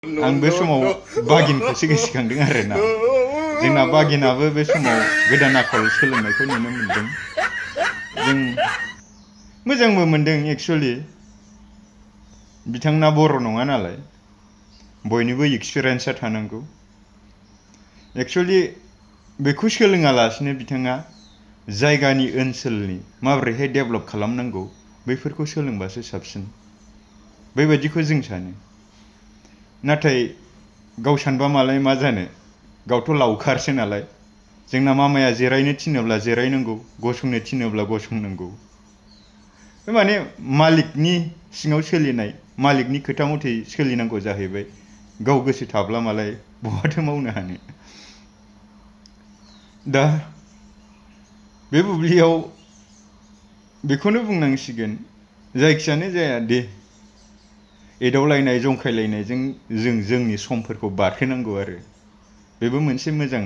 आं बे समाव बागिनखौसो गोसोखांदों आरोना जोंना बागिनाबो बे समाव गोदान आखल सोलोंनायखौ नुनो मोनदों जों मोजांबो मोनदों एक्चुअली बिथांना बर' नङा नालाय बयनिबो एक्सपिरियेन्सआ थानांगौ एक्चुअली बेखौ सोलोङालासिनो बिथाङा जायगानि ओनसोलनि माबोरैहाय डेभेलप खालामनांगौ बैफोरखौ सोलोंबासो साबसिन बेबायदिखौ जों सानो नाथाय गाव सानबा मालाय मा जानो गावथ' लावखारसो नालाय जोंना मामाया जिरायनो थिनोब्ला जिरायनांगौ गसंनो थिनोब्ला गसंनांगौ माने मालिकनि सिङाव सोलिनाय मालिकनि खोथा मथे सोलिनांगौ जाहैबाय गाव गोसो थाब्ला मालाय बहाथो मावनो हानो दा बे बुब्लियाव बेखौनो बुंनांसिगोन जायखियानो जाया दे एदावलायनाय जंखायलायनायजों जों जोंनि समफोरखौ बारहोनांगौ आरो बेबो मोनसे मोजां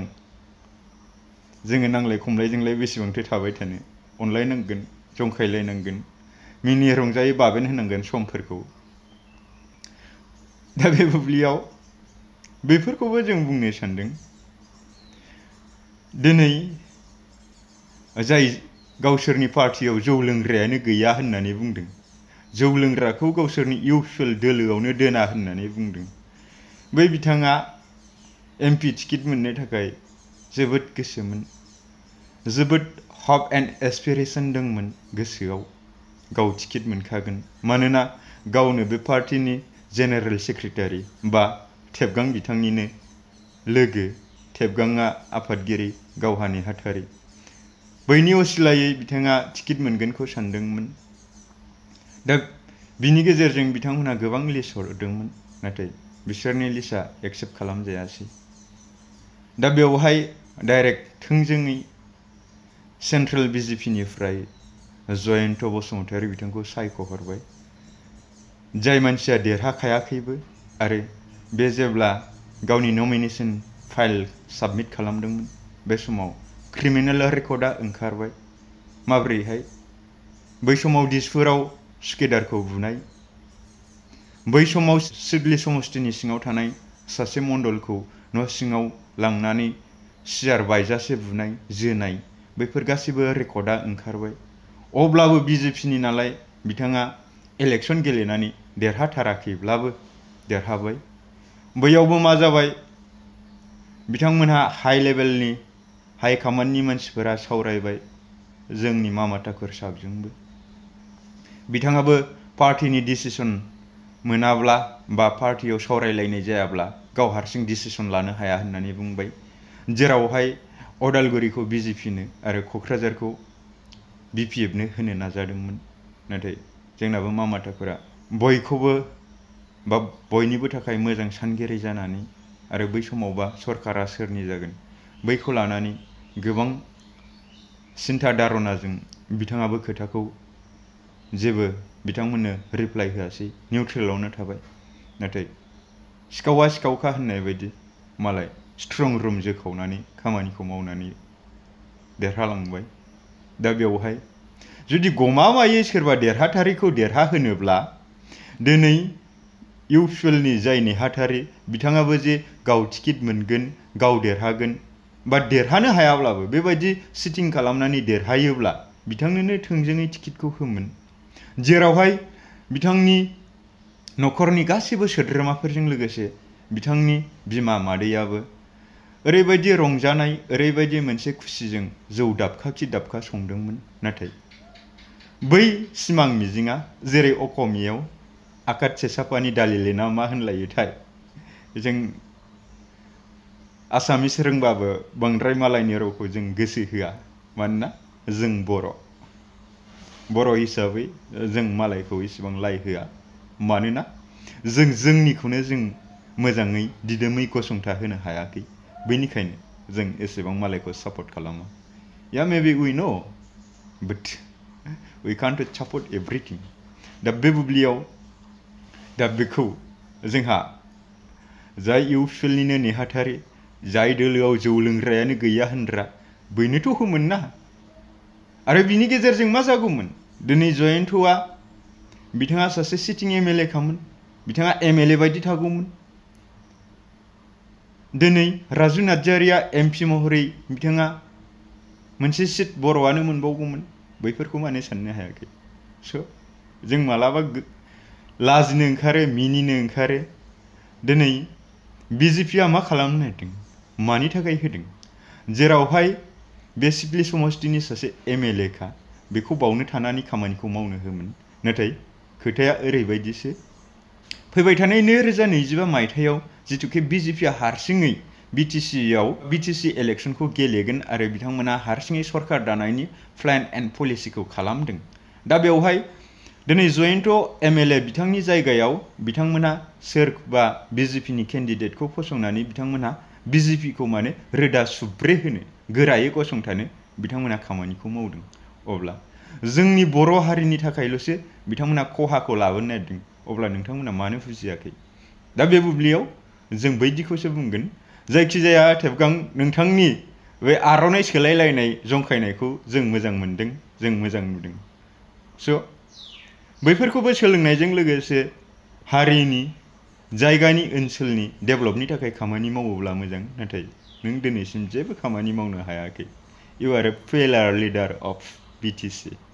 जोङो नांलाय खमलायजोंलाय बेसेबांथो थाबाय थानो अनलायनांगोन जंखायलायनांगोन मिनि रंजायै बाबेन होनांगोन समफोरखौ दा बे बुब्लियाव बेफोरखौबो जों बुंनो सानदों दिनै जाय गावसोरनि पार्टियाव जौ लोंग्रायानो गैया होननानै बुंदों जौ लोंग्राखौ गावसोरनि इउसुवेल दोलोआवनो दोना होननानै बुंदों बै बिथाङा एमपि टिकेट मोननो थाखाय जोबोद गोसोमोन जोबोद हप एन्ड एसपिरेसन दंमोन गोसोआव गाव टिकेट मोनखागोन मानोना गावनो बे पार्टिनि जेनेरेल सेक्रेटारि बा थेबगां बिथांनिनो लोगो थेबगाङा आफादगिरि गावहा नेहाथारि बैनि असिलायै बिथाङा टिकेट मोनगोनखौ सानदोंमोन दा बिनि गेजेरजों बिथांमोनहा गोबां लिस्ट हरदोंमोन नाथाय बिसोरनि लिस्टआ एक्सेप्ट खालामजायासै दा बेवहाय डाइरेक्ट थोंजोङै सेन्ट्रेल बिजेपिनिफ्राय जयन्त बसुमतारी बिथांखौ सायख'हरबाय जाय मानसिया देरहाखायाखैबो आरो बे जेब्ला गावनि नमिनेशन फाइल साबमिट खालामदोंमोन बे समाव क्रिमिनेल रेकर्डआ ओंखारबाय माब्रैहाय बै समाव दिसपुराव सुकेदारखौ बुनाय बै समाव सिडली समस्तिनि सिङाव थानाय सासे मण्डलखौ न' सिङाव लांनानै सियार बायजासे बुनाय जोनाय बैफोर गासिबो रेकर्डआ ओंखारबाय अब्लाबो बिजेपिनि नालाय बिथाङा इलेक्सन गेलेनानै देरहाथाराखैब्लाबो देरहाबाय बैयावबो मा जाबाय बिथांमोनहा हाइ लेभेलनि हाइ कमान्डनि मानसिफोरा सावरायबाय जोंनि मामा ठाकुर साहबजोंबो बिथाङाबो पार्टिनि डिसिसन मोनाब्ला बा पार्टियाव सावरायलायनाय जायाब्ला गाव हारसिं डिसिसन लानो हाया होननानै बुंबाय जेरावहाय अदालगुरिखौ बिजेपिनो आरो क'क्राझारखौ बिपिएफनो होनो नाजादोंमोन नाथाय जोंनाबो मामा ठाकुरा बयखौबो बा बयनिबो थाखाय मोजां सानगिरि जानानै आरो बै समावबा सरकारा सोरनि जागोन बैखौ लानानै गोबां सिन्था धारनाजों बिथाङाबो खोथाखौ जेबो बिथांमोननो रिप्लाइ होआसै निउट्रेलावनो थाबाय नाथाय सिखावा सिखावखा होननाय बायदि मालाय स्ट्रं रुम जोखावनानै खामानिखौ मावनानै देरहालांबाय दा बेवहाय जुदि गमामायै सोरबा देरहाथारिखौ देरहाहोनोब्ला दिनै इउपिएलनि जाय नेहाथारि बिथाङाबो जे गाव टिकेट मोनगोन गाव देरहागोन बा देरहानो हायाब्लाबो बेबायदि सिटिं खालामनानै देरहायोब्ला बिथांनोनो थोंजोङै टिकेटखौ होमोन जेरावहाय बिथांनि न'खरनि गासैबो सोद्रोमाफोरजों लोगोसे बिथांनि बिमा मादैयाबो ओरैबायदि रंजानाय ओरैबायदि मोनसे खुसिजों जौ दाबखा खि दाबखा संदोंमोन नाथाय बै सिमां मिजिङा जेरै अकमियाव आकाट सेसापानि दालिले ना मा होनलायोथाय जों आसामिस रोंबाबो बांद्राय मालायनि रावखौ जों गोसो होआ मानोना जों बर' हिसाबै जों मालायखौ इसेबां लाइ होआ मानोना जों जोंनिखौनो जों मोजाङै दिदोमै गसंथा होनो हायाखै बेनिखायनो जों एसेबां मालायखौ सापर्ट खालामा या maybe we know but we can't support everything दा बे बुब्लियाव दा बेखौ जोंहा जाय इउपिएलनिनो नेहाथारि जाय दोलोआव जौ लोंग्रायानो गैया होनग्रा बैनोथ' होमोन ना आरो बिनि गेजेरजों मा जागौमोन दिनै जयन्तआ बिथाङा सासे सिटिं एमएलए खामोन बिथाङा एमएलए बायदि थागौमोन दिनै राजु नार्जारिया MP महरै बिथाङा मोनसे सिट बर'आनो मोनबावगौमोन, बैफोरखौ मानो साननो हायाखै? स' जों मालाबा लाजिनो ओंखारो, मिनिनो ओंखारो। दिनै BJPआ मा खालामनो नागिरदों, मानि थाखाय होदों? जेरावहाय बे सिडली समस्तिनि सासे MLA खा, बेखौ बावनो थानानै खामानिखौ मावनो होमोन। नाथाय खोथाया ओरैबायदिसो, फैबाय थानाय 2025 मायथाइयाव जिथुखे BJPआ हारसिङै BTC इलेक्शनखौ गेलेगोन आरो बिथांमोना हारसिङै सरकार दानायनि प्लान एन्ड पलिसिखौ खालामदों। दा बेवहाय दिनै जयन्त MLA बिथांनि जायगायाव बिथांमोना सोरबा BJPनि केन्डिडेटखौ फसंनानै बिथांमोना BJPखौ माने रोदा सुब्रे होनो, गोरायै गसंथानो बिथांमोना खामानिखौ मावदों। अब्ला जोंनि बर' हारिनि थाखायल'सो बिथांमोना खहाखौ लाबोनो नागिरदों। अब्ला नोंथांमोना मानो बुजियाखै? दा बे बुब्लियाव जों बैदिखौसो बुंगोन। जायखिजाया थेबगां नोंथांनि बे आर'नाइ सोलायलायनाय जंखायनायखौ जों मोजां मोनदों, जों मोजां नुदों। स' बैफोरखौबो सोलोंनायजों लोगोसे हारिनि, जायगानि, ओनसोलनि डेभेलपनि थाखाय खामानि मावोब्ला मोजां। नाथाय नों दिनैसिम जेबो खामानि मावनो हायाखै। You are a failure leader of BTC।